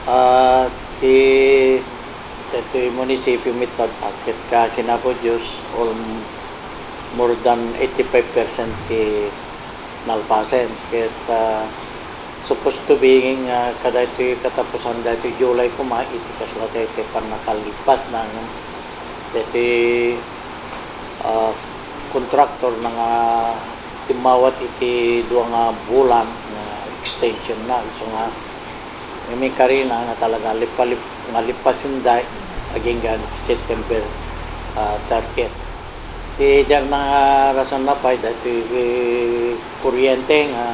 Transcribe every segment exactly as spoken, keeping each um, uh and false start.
Ah, ti, daytoy munisipio mi ta, ket kaasi ni Apo Dios, all, more than eighty-five percent ti nalpasen. Ket, ah, supposed to be nga kadaytoy katapusan daytoy July koma, iti kasla daytoy pannakalipas na, daytoy, ah, contractor na nga timmawat iti dua nga bulan nga extension na. So nga, ngamin karina nga talaga lipalip-, nga lipasinday agingga iti September, ah, thirtieth. Ti diak nga rason na pay daytoy, eh, kuryente nga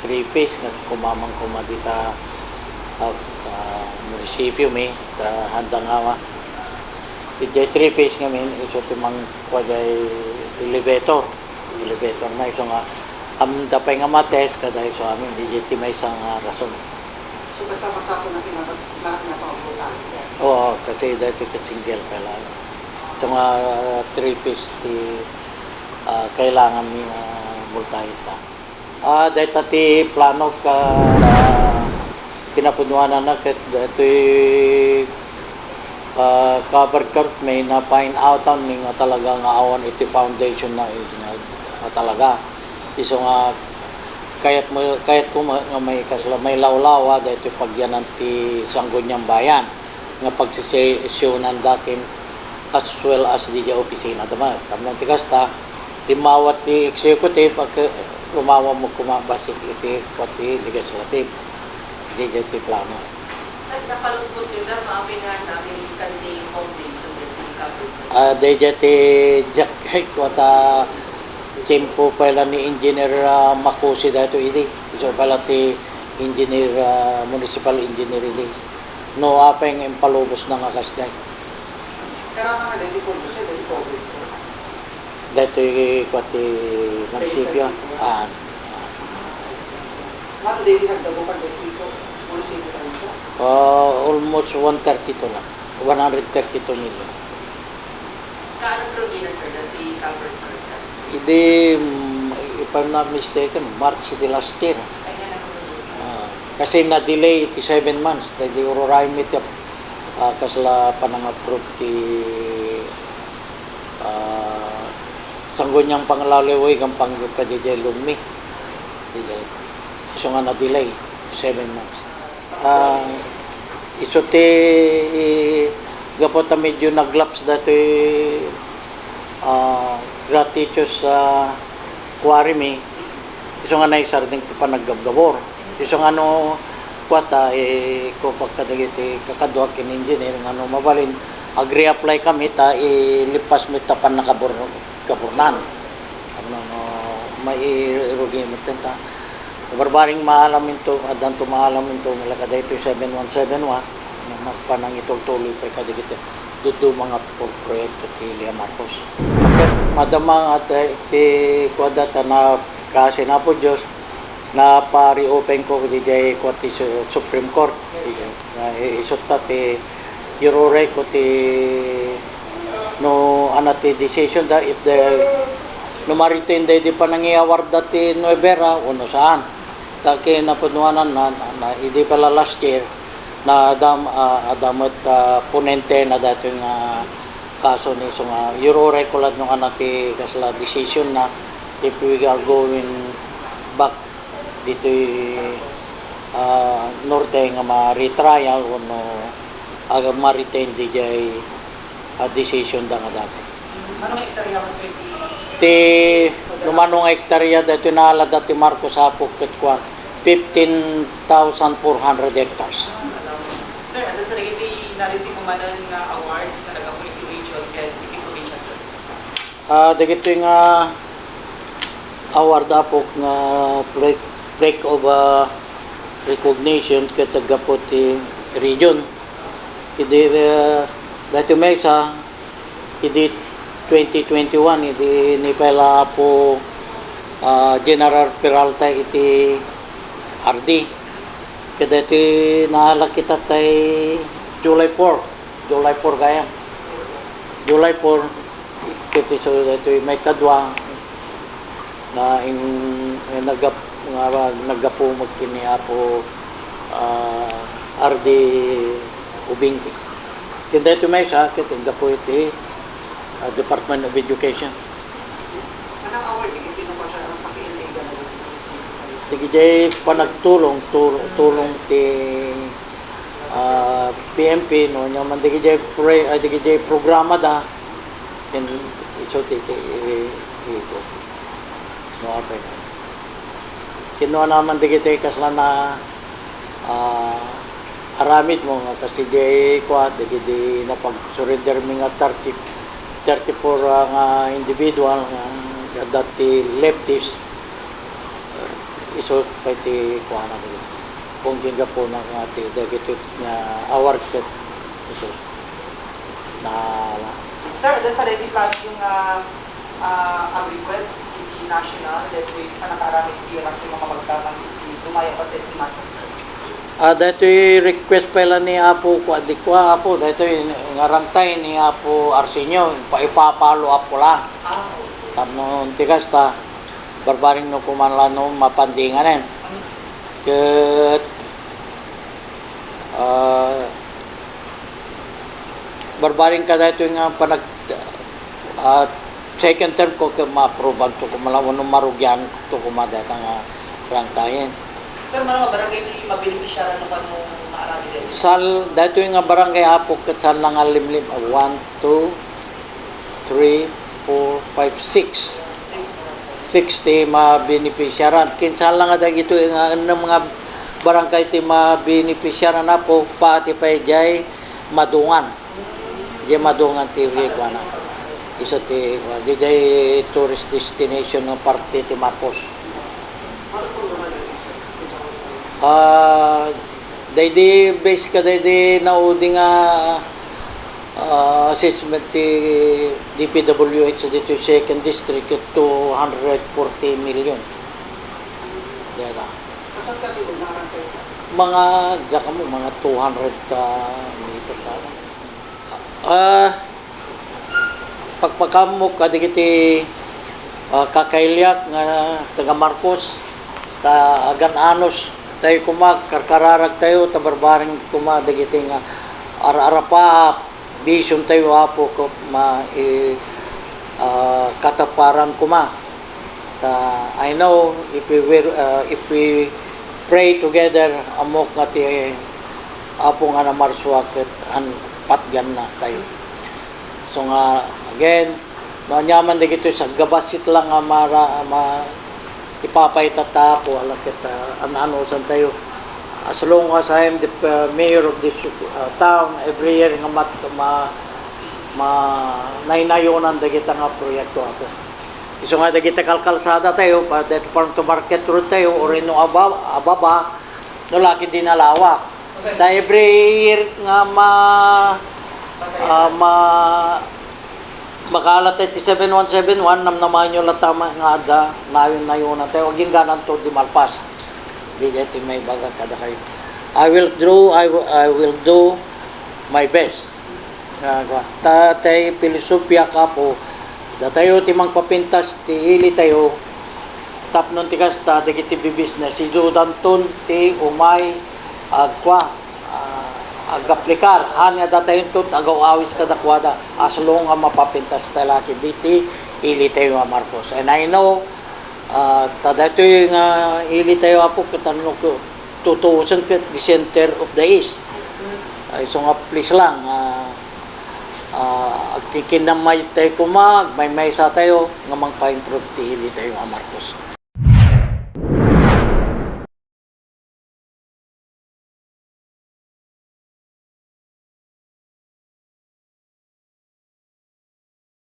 three phase nga kumamang koma dita, ah, ah, munisipio mi, ta handa nga ma-, iti three phase ngamin, isu ti mangkua jay elevator. Elevator na isu nga, amda pay nga matest, kada isu amin, di ti maysa nga rason. So, kasama sa ako na kinabat-, na, na pang voltahe, sir? Oo, kasi dati ka single pa lang. So nga, three phase ti, ah, kailangan mi nga voltahe ta. Ah, dayta ti plano ka, ta, kinapudnuanan na ket daytoy, ah, covered court may na-find outan mi nga talaga nga awan iti foundation na, na talaga. Isu nga kayat mo, kayat ko ma-, nga may kasla-, may lawlawa daytoy pagyanan ti Sangguniang Bayan nga pagsesesionandakin as well as didiay opisina. Tama, tapno ti kasta, limmawat ti executive, ag-, lumawa mo koma bassit iti, pati legislative. Didiay ti plano. Sir, napalugpot ni sir, maapay nga namin ikan ti foundation daytoy covered court? Ah, didiay ti diak, kua ta, tiyempo pay la ni Engineer, ah, Makusi daytoy idi. Isu pay la ti engineer, ah, municipal engineer idi. No, apay nga impalubos na nga kasdiay. Kailangan na daytoy pondo, sir, daytoy covered court. Daytoy kua ti munisipyo. Ah. Mano daytoy nagdagupan daytoy munisipyo tayo, sir? Ah, almost one thirty-two na. One hundred thirty-two million. Kaano ti rugina, sir, daytoy covered court, sir? Idi, mm, if I'm not mistaken, March di last year. Ay, nga lang. Ah, kasi na-delay iti seven months. Daydi ururay mi ti, ah, kasla panang-approve ti, ah, Sangguniang Panglalawigan pang-, padidiay loan mi. Didiay. Isu nga na-delay, seven months. Ah, isu ti, i-, gapu ta medyo nag-lapse daytoy, ah, gratuitous, ah, quarry mi, isu nga naisardeng ti panaggabgabor. Isu nga no, kua ta, eh, kupak kadagiti kakadua ken engineer nga no mabalin, ag-reapply kami ta ilipas mi ta pannakabur-, kaburnan. Ano, no, mairugi met ta. Barbaring maalam into, addanto maalam into, malaka daytoy seven one seven one, nga panangitultuloy pay kadagiti dadduma nga pro-, proyekto ti Lea Marcos. Ket madama nga ti, ti kuada ta na, kaasi ni Apo Dios, napa-reopen ko didiay kua ti Su-, Supreme Court. Nga i-, isutta ti iruray ko ti no ania ti decision da, if the, no ma-retain da idi panangi-award da ti Nuevera, o no saan. Ta kinapudnuanan na, na, na, idi pala last year, na adam, ah, adda met, ah, ponente na daytoy nga kaso ni, isu nga iruray ko laeng no ania ti kasla decision na if we are going back ditoy, ah, norte nga ma-retrial wenno aga ma-retain didiay, ah, decision da nga dati. Mano nga hektarya man, sir, ti Ti, no mano nga hektarya daytoy naalada ti Marcos Apok ket kuan, fifteen thousand four hundred hectares. Sir, adda sa dagiti na-receive mo manen nga awards nga naggapu iti region ken iti probinsya, sir? Ah, dagitoy nga award, Apok, nga plaque, plaque of, ah, recognition ket naggapu ti region. Idi, ah, daytoy maysa, idi twenty twenty-one, idi ni-file ni Apo, ah, General Peralta iti R D. Ket daytoy naalada kita tay July four. July four gayam. July four, ket isu daytoy maikadua nga in-, nga naggap-, nga naggapu met ken ni Apo, ah, R D Ubingke. Ken daytoy maysa ket gapu iti, ah, Department of Education. Anang award iti pinapasar ang pag-N A ka na? Dagiti panagtulong, tur-, tulong ti, ah, P M P, no, nya man dagiti pre-, ah, dagiti programa da, ken isu ti, ti, ito. No, apay. Kinuana man dagiti kasla na, ah, aramid mo nga kasi di kua, dagiti napag-surrender mi nga thirty, thirty-four, ah, nga individual nga dati leftist, eh, isu pay ti kuana dagiti. Kung ginggapuna nga ti dagiti nga award ket isu na. Sir, adda sa daytoy plano nga, ah, ag-request iti national, daytoy pannakaaramid iti rason nga mabagbagan iti dumaya paset ni Marcos, sir? Ah, daytoy request pay la ni Apo, kua, di kua, Apo, daytoy nga rangtay ni Apo Arsenio, pa-, ipa-follow up ko la. Ah, okay. Tapno ti kasta, barbareng no kuman la no mapandinganen. Ket, ah, barbareng ka daytoy nga panag-, ah, second term ko ket ma-approvean to koma la wenno marugian to koma dayta nga rangtayen. Sir, mano nga barangay ti mabenepisyaran no kano maaramid daytoy? Sal-, daytoy nga barangay, Apo, ket saan la nga limlim, ah, one, two, three, four, five, six. Six ti mabenepisyaran. Ken saan la nga dagitoy nga ennem nga barangay ti mabenepisyaran, Apo, pati pay diay Madungan. Diay Madungan ti kuana. Isu ti, diay tourist destination nga parte ti Marcos. Ah, daydi base ka daydi naudi nga, ah, assessment ti D P W H ditoy second district, two hundred forty million. Dayta. Kasano ti unang rangkay, sir? Mga, diak ammo, mga two hundred, ah, meters, ano. Ah, pakpakaammo kadagiti, ah, kakailiak nga taga Marcos, ta agan-anos tayo koma, karkararag tayo, ta barbareng koma dagiti nga ar-arapaap, vision tayo, Apo, ko-, ma-, i-, ah, kataparan koma. Ta, I know if we will, uh, if we pray together, ammok nga ti Apo nga namarsua ket an patganna tayo. So nga, again, no, aniaman dagitoy saggabasit lang nga mara-, ma-, ipapayta ta Apo, ala ket, uh, an-anusan tayo. As long as I am the, uh, mayor of this, uh, town, every year nga mat-, ma-, ma-, naynayunan dagita nga proyekto, Apo. Isu nga dagiti kalkalsada tayo, pa-, daytoy farm to market road tayo, or no aba-, ababa, no laki di nalawa. Ta every year nga ma-, ah, ma-, makaalat tayo ti seven one seven one, namnamaenyo latta nga adda, nayon-nayonan tayo, agingganan to di malpas. Di daytoy maibaga kadakayo. I will do, I wi-, I will do my best. Ah, kua. Ta, tay filosofiak, Apo, datayo ti mangpapintas ti ili tayo, tapno ti kasta, dagiti bibisnes, idudanton ti umay, agkua, ah, agaplikar. Haan nga datayonto ti agaw-awis kadakuada, as long nga mapapintas tayo la ket diti ili tayo nga Marcos. And I know, ah, ta daytoy nga ili tayo, Apo, ket no, tutuosen ket the center of the East. Ay, so nga, please lang, ah, ah, agkikinamay tayo koma, agmaymaysa tayo, nga mangpa-improve ti ili tayo nga Marcos.